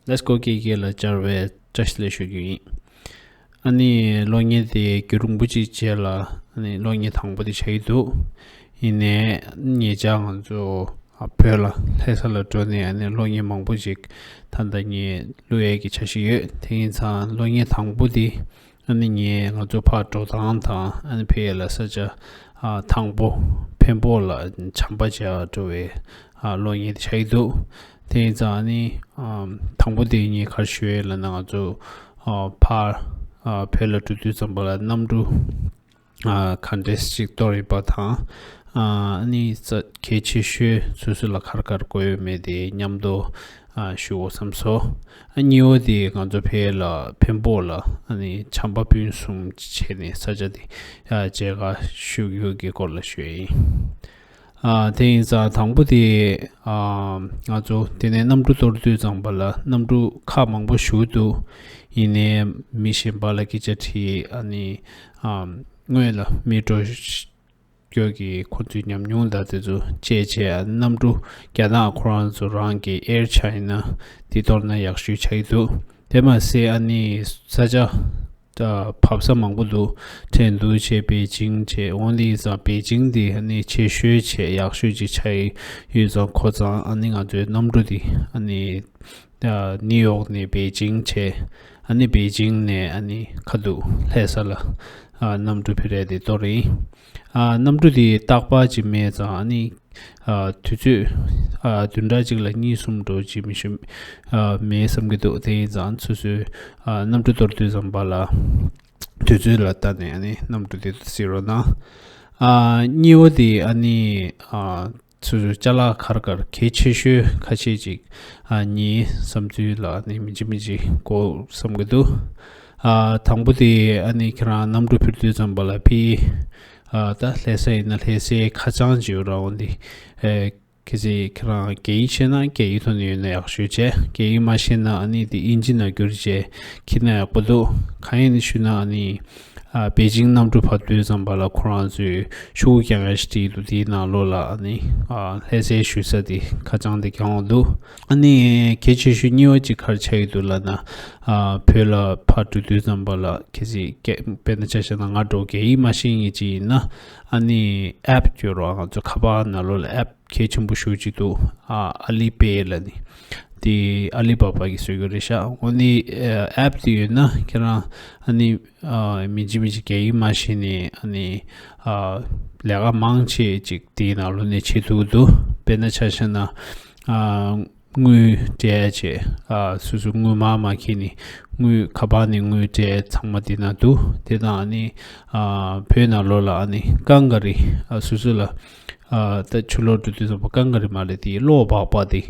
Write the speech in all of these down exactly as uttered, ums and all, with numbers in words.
Let's Go K K ལ་བཅར་བའི་བཀྲ་ཤིས་བདེ་ལེགས་ཞུ་རྒྱུ་ཡིན། ཨ་ནི་གློག་བརྙན་དེ་རྒྱུན་རིང་པོ་ཅིག་རྗེས་ལ་ཨ་ནི་གློག་བརྙན་དང་པོ་དེ་ཆགས་ཀྱི་འདུག་ཡིན་ནའི་ཉེ་ཆར་ང་ཚོ་ཨ་བོད་ལ་ལྷ་ས་ལ་འགྲོ་ནས་ཨ་ནི་གློག་བརྙན་མང་པོ་ཅིག་ད་ལྟ་ངས་བླུག་ཡས་ཀྱི་འཆར་གཞི་ཡོད། དེ་ཡིན་ཙང་གློག་བརྙན་དང་པོ་དེ་ཨ་ནི་ངས་ང་ཚོ་ཕར་འགྲོ་སྟངས་དང་ཨ་ནི་ཕ་གི་ལ་ས་ཆ་ཨ་དང་པོ་འཕན་པོ་ལ་བྱམས་པ་བྱ་འགྲོ་བའི་ཨ་གློག་བརྙན་དེ་ཆགས་ཀྱི་འདུག་དེ་ཡིན་ཙང་ཨ་ནི་ཨ་དང་པོ་དེ་ངས་ག་རེ་ཞུ་ཡས་ལབ་ན་ང་ཚོ་ཨ་ཕར་ཨ་བོད་ལ་འགྲོ་དུས་ཙམ་པ་ལ་གནམ་གྲུ་ཨ་ག་འདྲས་ཞིག་གཏོར་ཡོད་པ་དང་། ཨ་ནི་ས་གལ་ཆེ་ཤོས་སོ་སོ་ལ་ག་རེ་ག་རེ་དགོས་ཡོད་མེད་དེ་མཉམ་དུ་ཨ་ཞུ་འོ་བསམ་སོང་། ཨ་གཉིས་པ་དེ་ང་ཚོ་ཕ་གི་ལ་འཕན་པོ་ལ་ཨ་ནི་བྱམས་པ་སྤུན་གསུམ་བྱས་ནས་ས་ཆ་དེ་ཨ་མཇལ་ཁ་ཞུ་རྒྱུ་གི་སྐོར་ལ་ཞུ་ཡས་ཡིན། ཨ་དེ་ཡིན་ཙང་དང་པོ་དེ་ཨ་ང་ཚོ་དེ་ནས་གནམ་གྲུ་གཏོར་དུས་ཙམ་པ་ལ་གནམ་གྲུ་ཁག་མང་པོ་བཞུགས་འདུག་ཡིན་ནའི་མི་གཞན་པ་ལ་སྐད་ཆ་དྲིས། ཨ་ནི་ཨ་སྔོན་ལ་མི་འགྲོ་རྒྱུ་གི་ཁོ་ཚོའི་ཉམས་མྱོང་དང་དེ་ཚོ་བཅས་བྱས། གནམ་གྲུ་རྒྱ་ནག་ཁོ་རང་ཚོ་རང་གི་Air China དེ་གཏོར་ན་ཡག་ཤོས་ཆགས་ཀྱི་འདུག་དེ་མ་ཟད་ཨ་ནི་ས་ཆ་ད་བབས་ས་མང་པོ་འདུག་ཁྲེང་ཏུའུ་བྱས། པེ་ཅིང་བྱས། འོ་འདི་ཙང་པེ་ཅིང་འདི་ཨ་ནི་ཆེ་ཤོས་བྱས་ཡག་ཤོས་ཅིག་ཆགས་ཡོད་ཙང་ཁོ་ཚང་ཨ་ནི་ང་ཚོའི་གནམ་གྲུ་འདི་ཨ་ནི་ཨ་ནིའུ་ཡོག་ནས་པེ་ཅིང་བྱས། ཨ་ནི་པེ་ཅིང་ནས་ཨ་ནི་ཁ་ཐུག་ལྷ་ས་ལ་ཨ་གནམ་གྲུ་ཕུད་རེད་དེ་གཏོར་ཡིན། ཨ་གནམ་གྲུ་དེ་རྟག་པར་ཅིག་མེད་ཙང་ཨ་ནི་ཨ་དུས་ཚོད་ཨ་བདུན་ཕྲག་གཅིག་ལ་གཉིས་གསུམ་འགྲོ་ཅིག་མི་ཤེས་ཨ་མེད་བསམ་གྱི་འདུག་དེ་ཡིན་ཙང་སོ་སོའི་ཨ་གནམ་གྲུ་གཏོར་དུས་ཙམ་པ་ལ་དུས་ཚོད་ལ་ལྟ་ནས་ཨ་ནི་གནམ་གྲུ་དེ་གཟིགས་རོགས་གནང་། ཨ་གཉིས་པ་དེ་ཨ་ནི་ཨ་སོ་སོའི་ཅ་ལག་ག་རེ་ག་རེ་གལ་ཆེ་ཤོས་ཁ་ཤས་ཅིག་ཨ་ངའི་བསམ་ཚུལ་ལ་ཨ་ནི་མི་འཇིགས་མི་འཇིགས་དགོས་བསམ་གྱི་འདུག་ཨ་དང་པོ་དེ་ཨ་ནི་ཁྱེད་རང་གནམ་གྲུ་ཕུད་དུས་ཙམ་པ་ལ་ཕི་ཨ་ད་ལྷ་ས་ཡིན་ན་ལྷ་སའི་ཁ་བྱང་ཅིག་ཡོད་ར། འོ་འདི་ཨེ་གལ་སྲིད་ཁྱེད་རང་རྒྱ་ཡིག་ཤེས་ན་རྒྱ་ཡིག་ཐོག་ནས་ཡོད་ན་ཡག་ཤོས་བྱས། རྒྱ་ཡིག་མ་ཤེས་ན་ཨ་ནི་དེ་ཨིན་ཇི་ནང་བསྒྱུར་བྱས་ཁྱེར་ན་ཡག་པོ་འདུག་གང་ཡིན་ཞུས་ན་ཨ་ནི་ཨ་པེ་ཅིང་གནམ་གྲུ་བབས་དུས་ཙམ་པ་ལ་ཁོ་རང་ཚོས་ཤོག་བུ་བརྒྱངས་ཡ་ཞིག་བྲིས་འདུག་དེའི་ནང་ལོགས་ལ་ཨ་ནི་ཨ་ལྷ་སའི་བཞུགས་ས་དེ་ཁ་བྱང་དེ་བརྒྱངས་འོང་འདུག་ཨ་ནི་གལ་ཆེ་ཤོས་གཉིས་པ་ཅིག་ག་རེ་ཆགས་ཀྱི་འདུག་ལབ་ན། ཨ་བོད་ལ་ཕར་འགྲོ་དུས་ཙམ་པ་ལ་གལ་སྲིད་རྒྱ་དཔེར་ན་ཆ་བཞག་ན་ང་འདྲ་བོ་རྒྱ་ཡིག་མ་ཤེས་མཁན་ཅིག་ཡིན་ན་ཨ་ནི་ཨེབ་ཡོད་ར། ང་ཚོ་ཁ་པར་ནང་ལོགས་ལ་ཨེབ་གལ་ཆེན་པོ་ཞེ་པོ་ཅིག་འདུག་ཨ་ཨ་ལི་པེ་ལབ་ནི། དེ་ཨ་ལི་བ་བ་གིས་བཟོས་ཡོད་རེད་ཤག་འོ་ནི་ཨ་ཨེབ་དེ་ཡོད་ན་ཁྱེད་རང་ཨ་ནི་ཨ་མི་འཇིགས་མི་འཇིགས་རྒྱ་ཡིག་མ་ཤེས་ནི་ཨ་ནི་ཨ་ལས་ཀ་མང་ཆེ་ཅིག་དེའི་ནང་ལོགས་ནས་བྱེད་ཐུབ་ཀྱི་འདུག་དཔེར་ན་ཆ་བཞག་ན་ཨ་དངུལ་སྤྲད་ཡ་བྱས། ཨ་སོ་སོ་དངུལ་མ་མ་འཁྱེར་ནི་དངུལ་ཁ་པར་ནས་དངུལ་སྤྲད་ཚང་མ་དེ་ན་འདུག་དེ་དང་ཨ་ནི་ཨ་བོད་ནང་ལོགས་ལ་ཨ་ནི་ཀང་ག་རི་ཨ་སོ་སོ་ལ་ཨ་ད་ཕྱི་ལོགས་འགྲོ་དུས་ཙམ་པ་ཀང་ག་རི་མ་རེད་དེ་གློག་སྦག་སྦག་དེ་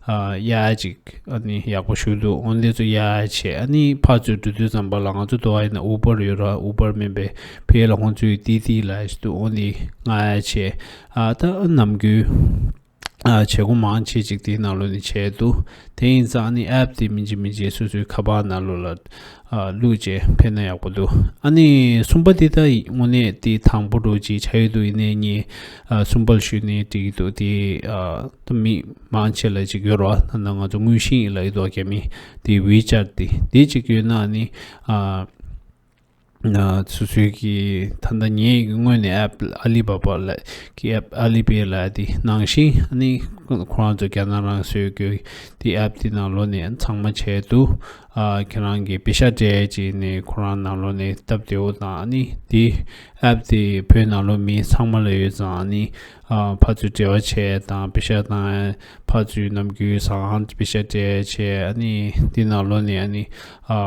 ཨ་གཡར་ཅིག་ཨ་ནི་ཡག་པོ་ཞིག་འདུག་འོ་འདི་ཚོ་གཡར་བྱས་ཨ་ནི་ཕར་ཚུར་འགྲོ་དུས་ཙམ་པ་ལ་ང་ཚོ་དུ་བ་ཡིན་ན་ཨུ་བར་ཡོད་ར། ཨུ་བར་མིན་པའི་ཕ་གི་ལ་ཁོང་ཚོའི་ཏི་ཏི་ལབ་ཡ་ཞིག་འདུག་འོ་འདི་མངགས་ཡ་བྱས། ཨ་ད་ནམ་རྒྱུན་ཨ་བྱེད་སྒོ་མང་ཆེ་ཅིག་དེའི་ནང་ལོགས་ནས་བྱས་འདུག་དེ་ཡིན་ཙང་ཨ་ནི་ཨེབ་དེ་མི་འཇིགས་མི་འཇིགས་སོ་སོའི་ཁ་པར་ནང་ལོགས་ལ་ཨ་བླུགས་བྱས་ཕེབས་ན་ཡག་པོ་འདུག་ཨ་ནི་གསུམ་པ་དེ་ད་དངོས་གནས་དེ་དང་པོ་འདྲ་བོ་ཅིག་ཆགས་ཡོད་འདུག་ཡིན་ནའི་ངས་ཨ་གསུམ་པ་ལ་ཞུས་ནའི་འགྲིག་གི་འདུག་དེ་ཨ་ད་མི་མང་ཆེ་ལ་ཅིག་ཡོད་རེད་བ། ད་ནང་ང་ཚོ་དངུལ་ཤིང་ཡིན་ལབ་ཀྱི་འདུག་རྒྱ་མི་དེ་ཝི་ཅེཊ་དེ་དེ་ཅིག་ཡོད་ན་ཨ་ནི་ཨ། ན་སོ་སོའི་གི་ད་ལྟ་ངའི་སྔོན་ནས་ཨེབ་ཨ་ལི་བ་བ་ལ་གི་ཨེབ་ཨ་ལི་པེ་ལ་དེ་ནང་བཞིན་ཨ་ནི་ཁོ་རང་ཚོ་རྒྱ་ནག་རང་བཟོས་གི་དེ་ཨེབ་དེ་ནང་ལོགས་ནས་ཚང་མ་བྱས་འདུག་ཨ་ཁྱེད་རང་གི་པེ་ཤ་སྤྲད་ཅིག་ནས་ཁོ་རང་ནང་ལོགས་ནས་སྟབས་བདེ་བོ་དང་ཨ་ནི་དེ་ཨེབ་དེ་བོད་ནང་ལོགས་མི་ཚང་མ་ལ་ཡོད་ཙང་ཨ་ནི་ཨ་ཕར་ཚུར་འབྲེལ་བ་བྱས་དང་པེ་ཤ་དང་ཕར་ཚུར་ནམ་རྒྱུན་ཟ་ཁང་པེ་ཤ་སྤྲད་བྱས་ཨ་ནི་དེ་ནང་ལོགས་ནས་ཨ་ནི་ཨ་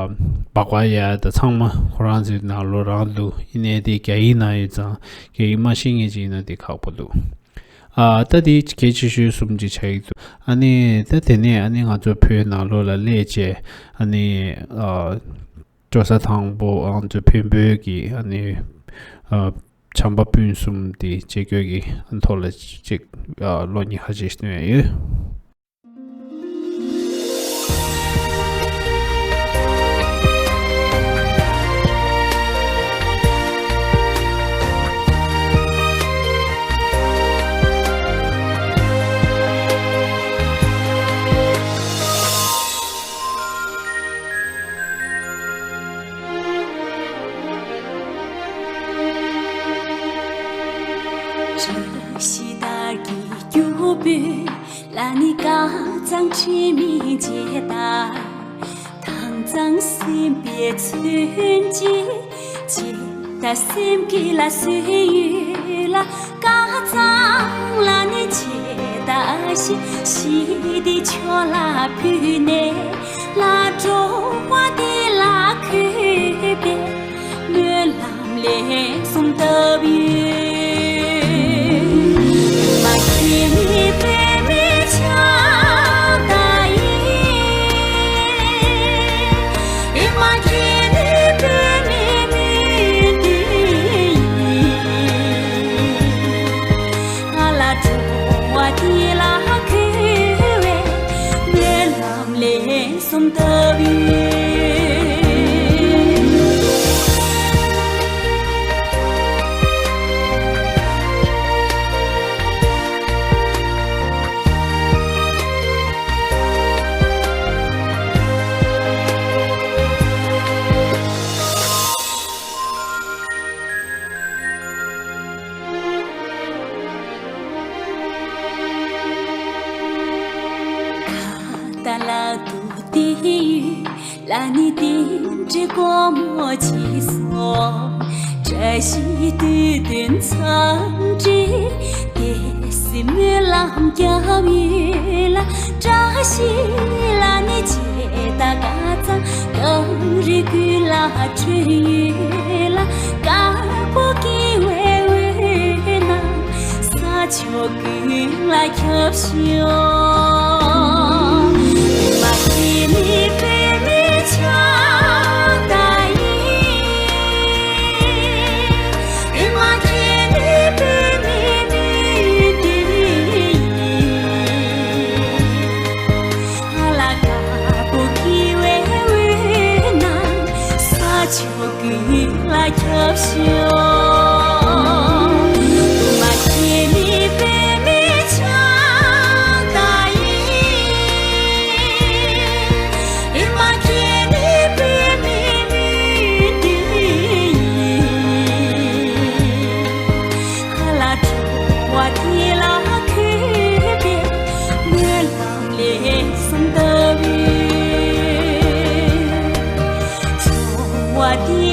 སྦག་སྦག་ཡ་ད་ཚང་མ་ཁོ་རང་ཚོའི་ནང་ལོགས་རང་འདུག་ཡིན་ནའི་དེ་རྒྱ་ཡིག་ནང་ཡོད་ཙང་རྒྱ་ཡིག་མ་ཤེས་མཁན་ཅིག་ཡིན་ན་དེ་ཁག་པོ་འདུག་ཨ་ད་དེ་གལ་ཆེ་ཤོས་གསུམ་ཅིག་ཆགས་ཀྱི་འདུག་ཨ་ནི་ད་དེ་ནས་ཨ་ནི་ང་ཚོ་བོད་ནང་ལོགས་ལ་སླེབས་བྱས་ཨ་ནི་ཨ། འགྲོ་ས་དང་པོ་ང་ཚོ་འཕན་པོའི་གི་ཨ་ནི་ཨ་བྱམས་པ་སྤུན་གསུམ་དེ་བྱེད་སྐྱོད་ཀྱི་ཐོག་ལ་ཅིག་ཨ་གློག་བརྙན་ཁ་ཤས་ཤིག་སྟོན་ཡ་ཡོད། དགའ་ཙང་དྲི་མེད་བྱེད་དང་། དྭངས་གཙང་སེམས་པའི་མཚོན་བྱེད། བྱེད་དང་སེམས་བསྐྱེད་ལ་བཟོད་ཡོད་ལ། དཀར་གཙང་ལ་ནི་བྱེད་དང་ཞི། ཞི་བདེ་མཆོག་ལ་ཕུལ་ནས་ལ། འགྲོ་བ་འདི་ལ་གུས་པས་སྨོན་ལམ་ལན་གསུམ་བཏབ་ཡོད། ཨེ་མ་ཁྱེད་ནི་བོད་མི་ཆགས་སྡང་ཡིན། ཨེ་མ་ཁྱེད་ནི་བོད་མི་མོས་གུས་ཡིན། ང་ལ་འགྲོ་བ་འདི་ལ་གུས་པས་སྨོན་ལམ་ལན་གསུམ་བཏབ་ཡོད། ཁ་ཏ་ལ་དུ་དེ་ཡུལ་ལ་ནི་དེ་འདྲའི་སྒོ་མོ་ཆེ་སོང་། བཀྲ་ཤིས་དུས་སྟོན་འཚམས་འདྲི་དེ་སྲིད་སྨོན་ལམ་བརྒྱབ་ཡོད་ལ། བཀྲ་ཤིས་ལ་ནི་བྱེད་དང་དགའ་ཚང་གངས་རི་ཀུན་ལ་ཁྲོན་ཡོད་ལ། དཀར་པོ་སྐྱེ་བའི་འོད་སྣང་ས་ཕྱོགས་ཀུན་ལ་ཁྱབ་ཤོག་ཨེ་མ་ཁྱེད་ནི་བོད་མི་ཆགས་སྡང་ཡིན། ཨེ་མ་ཁྱེད་ནི་བོད་མི་མོས་གུས་ཡིན། ང་ལ་དཀར་པོ་སྐྱེ་བའི་འོད་སྣང་ས་ཕྱོགས་ཀུན་ལ་ཁྱབ་ཤོག་ཨེ་མ་ཁྱེད་ནི་བོད་མི་ཆགས་སྡང་ཡིན། ཨེ་མ་ཁྱེད་ནི་བོད་མི་མོས་གུས་ཡིན། ང་ལ་འགྲོ་བ་འདི་ལ་གུས་པས་སྨོན་ལམ་ལན་གསུམ་བཏབ་ཡོད། འགྲོ་བ་འདི་